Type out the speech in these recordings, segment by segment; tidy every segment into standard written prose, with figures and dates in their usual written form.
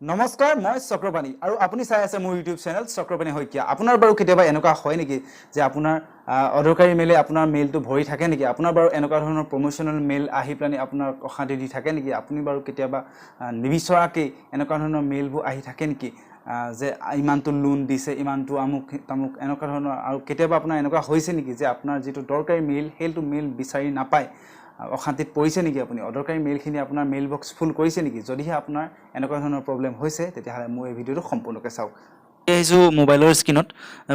নমস্কাৰ, মই চক্ৰপাণী আৰু আপুনি চাই আছে মোৰ ইউটিউব চেনেল চক্ৰপাণী শইকীয়া। আপোনাৰ বাৰু কেতিয়াবা এনেকুৱা হয় নেকি যে আপোনাৰ অদৰকাৰী মেইলে আপোনাৰ মেইলটো ভৰি থাকে নেকি? আপোনাৰ বাৰু এনেকুৱা ধৰণৰ প্ৰমোশ্যনেল মেইল আহি পেলানি আপোনাক অশান্তি দি থাকে নেকি? আপুনি বাৰু কেতিয়াবা নিবিচৰাকেই এনেকুৱা ধৰণৰ মেইলবোৰ আহি থাকে নেকি যে ইমানটো লোন দিছে, ইমানটো আমুক তামুক এনেকুৱা ধৰণৰ? আৰু কেতিয়াবা আপোনাৰ এনেকুৱা হৈছে নেকি যে আপোনাৰ যিটো দৰকাৰী মেইল, সেইটো মেইল বিচাৰি নাপায় অশান্তিত পৰিছে নেকি আপুনি? অদৰকাৰী মেইলখিনি আপোনাৰ মেইল বক্স ফুল কৰিছে নেকি? যদিহে আপোনাৰ এনেকুৱা ধৰণৰ প্ৰব্লেম হৈছে, তেতিয়াহ'লে মোৰ এই ভিডিঅ'টো সম্পূৰ্ণকৈ চাওক। আহিছোঁ মোবাইলৰ স্ক্ৰীণত।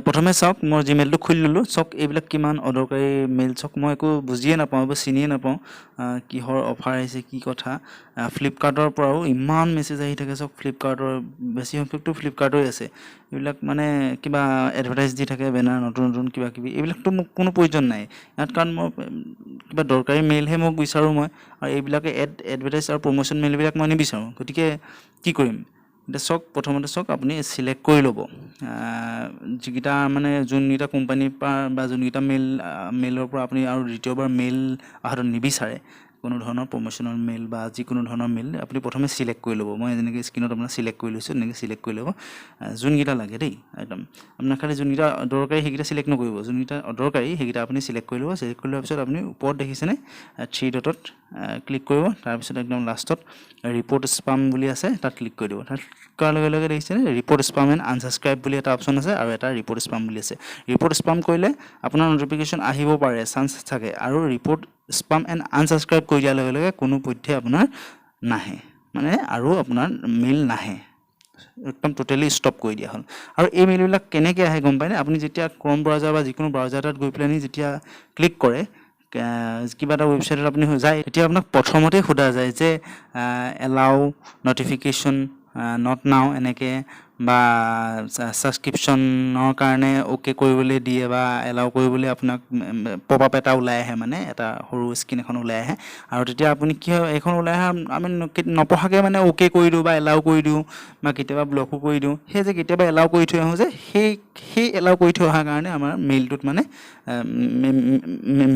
প্ৰথমে চাওক, মই জিমেইলটো খুলি ল'লোঁ। চাওক, এইবিলাক কিমান অদৰকাৰী মেইল চাওক। মই একো বুজিয়ে নাপাওঁ, এইবোৰ চিনিয়ে নাপাওঁ, কিহৰ অফাৰ আহিছে, কি কথা। ফ্লিপকাৰ্টৰ পৰাও ইমান মেছেজ আহি থাকে। চাওক, ফ্লিপকাৰ্টৰ বেছি সংখ্যকটো ফ্লিপকাৰ্টৰে আছে। এইবিলাক মানে কিবা এডভাৰটাইজ দি থাকে, বেনাৰ, নতুন নতুন কিবা কিবি। এইবিলাকতো মোক কোনো প্ৰয়োজন নাই ইয়াত, কাৰণ মই কিবা দৰকাৰী মেইলহে মোক বিচাৰোঁ মই আৰু এইবিলাকে এডভাৰটাইজ আৰু প্ৰমোশ্যন মেইলবিলাক মই নিবিচাৰোঁ। গতিকে কি কৰিম এতিয়া? চাওক, প্ৰথমতে চাওক, আপুনি চিলেক্ট কৰি ল'ব যিকেইটা মানে যোনকেইটা কোম্পানীৰ পৰা বা যোনকেইটা মেইলৰ পৰা আপুনি আৰু দ্বিতীয়বাৰ মেইল অহাটো নিবিচাৰে, কোনো ধৰণৰ প্ৰমোশ্যনেল মেইল বা যিকোনো ধৰণৰ মেইল, আপুনি প্ৰথমে চিলেক্ট কৰি ল'ব। মই যেনেকৈ স্ক্ৰীণত আপোনাৰ চিলেক্ট কৰি লৈছোঁ, তেনেকৈ চিলেক্ট কৰি ল'ব যোনকেইটা লাগে দেই। একদম আপোনাৰ খালি যোনকেইটা দৰকাৰী সেইকেইটা চিলেক্ট নকৰিব, যোনকেইটা অদৰকাৰী সেইকেইটা আপুনি চিলেক্ট কৰি ল'ব। চিলেক্ট কৰি লোৱাৰ পিছত আপুনি ওপৰত দেখিছেনে, থ্ৰী ডটত ক্লিক কৰিব। তাৰপিছত একদম লাষ্টত ৰিপৰ্ট স্পাম বুলি আছে, তাত ক্লিক কৰি দিব। তাত ক্লিক কৰাৰ লগে লগে দেখিছেনে, ৰিপৰ্ট স্পাম এণ্ড আনছাবস্ক্ৰাইব বুলি এটা অপশ্যন আছে আৰু এটা ৰিপৰ্ট স্পাম বুলি আছে। ৰিপৰ্ট স্পাম কৰিলে আপোনাৰ ন'টিফিকেশ্যন আহিব পাৰে, চান্স থাকে। আৰু ৰিপৰ্ট স্পাম এণ্ড আনছাবস্ক্ৰাইব কৰি দিয়াৰ লগে লগে কোনো পধ্যে আপোনাৰ নাহে, মানে আৰু আপোনাৰ মেইল নাহে, একদম ট'টেলি ষ্টপ কৰি দিয়া হ'ল। আৰু এই মেইলবিলাক কেনেকৈ আহে গম পায়নে? আপুনি যেতিয়া ক্ৰম ব্ৰাউজাৰ বা যিকোনো ব্ৰাউজাৰ এটাত গৈ পেলাইনি যেতিয়া ক্লিক কৰে, কিবা এটা ৱেবছাইটত আপুনি যায়, তেতিয়া আপোনাক প্ৰথমতেই সোধা যায় যে এলাউ নটিফিকেশ্যন, not নাও এনেকৈ বা ছাবস্ক্ৰিপশ্যনৰ কাৰণে অ'কে কৰিবলৈ দিয়ে বা এলাউ কৰিবলৈ আপোনাক পপ আপ এটা ওলাই আহে, মানে এটা সৰু স্ক্ৰীণ এখন ওলাই আহে। আৰু তেতিয়া আপুনি কি হয়, এইখন ওলাই আহে, আমি নপঢ়াকৈ মানে অ'কে কৰি দিওঁ বা এলাউ কৰি দিওঁ বা কেতিয়াবা ব্লকো কৰি দিওঁ। সেই যে কেতিয়াবা এলাউ কৰি থৈ আহোঁ যে, সেই এলাউ কৰি থৈ অহাৰ কাৰণে আমাৰ মেইলটোত মানে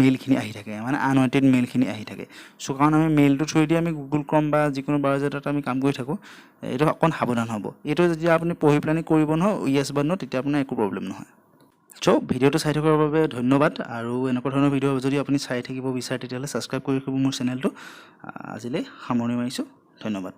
মেইলখিনি আহি থাকে, মানে আনৱান্টেড মেইলখিনি আহি থাকে। চ' কাৰণ আমি মেইলটো থ্ৰুৱেদি আমি গুগল ক্ৰম বা যিকোনো ব্ৰাউজাৰ এটাত আমি কাম কৰি থাকোঁ। এইটো অকণ সাৱধান হ'ব। এইটো যেতিয়া আপুনি পঢ়ি পেলানি কৰিব নহয়, য়েছ বা ন', তেতিয়া আপোনাৰ একো প্ৰব্লেম নহয়। চ' ভিডিঅ'টো চাই থকাৰ বাবে ধন্যবাদ। আৰু এনেকুৱা ধৰণৰ ভিডিঅ' যদি আপুনি চাই থাকিব বিচাৰে, তেতিয়াহ'লে ছাবস্ক্ৰাইব কৰি ৰাখিব মোৰ চেনেলটো। আজিলৈ সামৰণি মাৰিছোঁ, ধন্যবাদ।